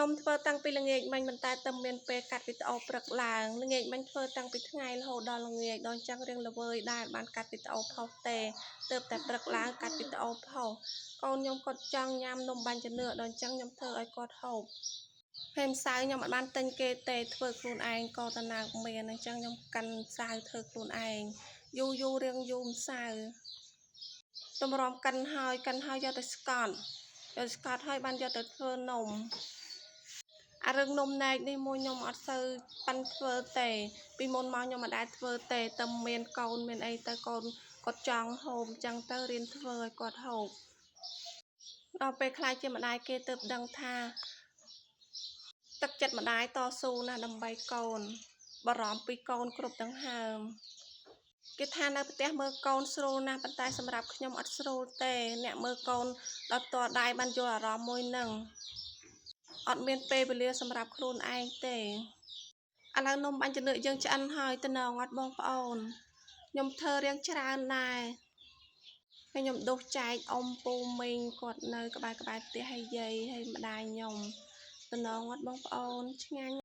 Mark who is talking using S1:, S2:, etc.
S1: នំធ្វើតាំងពីល្ងាចមិញមិនតែតែមានពេលកាត់វីដេអូព្រឹកឡើងល្ងាចមិញធ្វើតាំងពីថ្ងៃរហូតដល់ល្ងាចដល់អញ្ចឹងរៀងល្វើយដែរបានកាត់វីដេអូផុសទេទើបតែព្រឹកឡើងកាត់វីដេអូផុសកូនខ្ញុំគាត់ចង់ញ៉ាំនំបាញ់ចានឿកដល់អញ្ចឹងខ្ញុំធ្វើឲ្យគាត់ហូបហើយម្សៅខ្ញុំអត់បានទិញគេទេធ្វើខ្លួនឯងក៏តណើបមានអញ្ចឹងខ្ញុំកិនម្សៅធ្វើខ្លួនឯងយូរយូររៀងយូរម្សៅតម្រាំកិនហើយកិនហើយយកទៅស្កត់យកស្កត់ហើយបានយកទៅធ្វើនំអារឿងនំណែកនេះមួយខ្ញុំអត់សូវប៉ិនធ្វើទេពីមុនមកខ្ញុំមិនដែលធ្វើទេតែមានកូនមានអីទៅកូនគាត់ចង់ហូបអញ្ចឹងទៅរៀនធ្វើឲ្យគាត់ហូបដល់ពេលខ្លាចជាម្ដាយគេទៅដឹងថាទឹកចិត្តម្ដាយតស៊ូណាស់ដើម្បីកូនបារម្ភពីកូនគ្រប់ទាំងហើមគេថានៅផ្ទះមើលកូនស្រួលណាស់ប៉ុន្តែសម្រាប់ខ្ញុំអត់ស្រួលទេអ្នកមើលកូនដល់ផ្ទាល់ដៃបានយល់អារម្មណ៍មួយនឹងអត់មានពេលវេលាសម្រាប់ខ្លួនឯងទេឥឡូវនំបាញ់ចានឿកយើងឆ្អិនហើយតំណងអត់បងប្អូនខ្ញុំធ្វើរៀងច្រើនដែរហើយខ្ញុំដុសចែកអ៊ំពូមីងគាត់នៅក្បែរក្បែរផ្ទះហើយយាយហើយម្ដាយខ្ញុំតំណងអត់បងប្អូនឆ្ងាញ់។